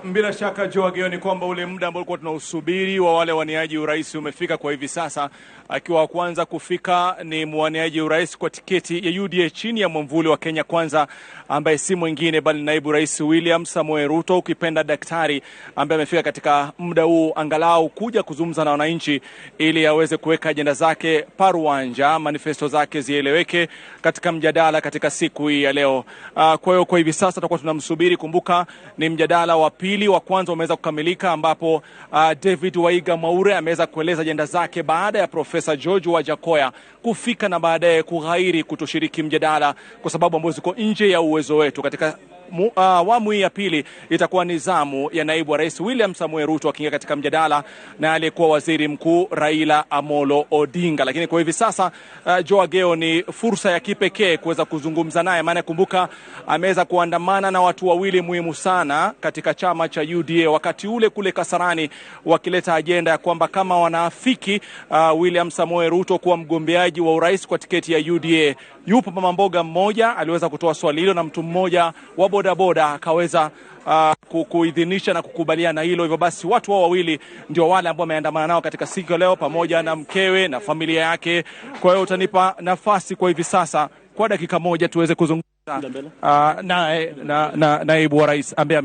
Bila shaka Joe Ageyo, ni kwamba ule muda ambao ulikuwa tunausubiri wa wale waniaji urais umefika kwa hivi sasa. Akiwa wa kwanza kufika ni mwaniaji urais kwa tiketi ya UDA chini ya mwamvuli wa Kenya Kwanza, ambaye si mwingine bali naibu rais William Samoei Ruto, ukipenda daktari, ambaye amefika katika muda huu angalau kuja kuzungumza na wananchi ili aweze kuweka ajenda zake paruanja, manifesto zake zieleweke katika mjadala katika siku hii ya leo. Kwa hiyo kwa hivi sasa tutakuwa tunamsubiri. Kumbuka ni mjadala wa pili, wa kwanza umeweza kukamilika ambapo David Waiga Mwaure ameweza kueleza ajenda zake baada ya Profesa George Wajackoyah kufika na baadaye kughairi kutoshiriki mjadala kwa sababu ambazo ziko nje ya uwezo wetu. Katika awamu hii ya pili itakuwa ni zamu ya naibu wa rais William Samoei Ruto akiingia katika mjadala na aliyekuwa waziri mkuu Raila Amolo Odinga. Lakini kwa hivi sasa Joe Ageyo ni fursa ya kipekee kuweza kuzungumza naye, maana kumbuka ameweza kuandamana na watu wawili muhimu sana katika chama cha UDA wakati ule kule Kasarani, wakileta ajenda ya kwamba kama wanaafiki William Samoei Ruto kuwa mgombeaji wa urais kwa tiketi ya UDA. Yupo mama mboga mmoja aliweza kutoa swali hilo na mtu mmoja wa bodaboda akaweza kuidhinisha na kukubaliana hilo. Hivyo basi watu hao wawili ndio wale ambao wameandamana nao katika siku ya leo pamoja na mkewe na familia yake. Kwa hiyo utanipa nafasi kwa hivi sasa kwa dakika moja tuweze kuzungumza naye na naibu wa rais ambaye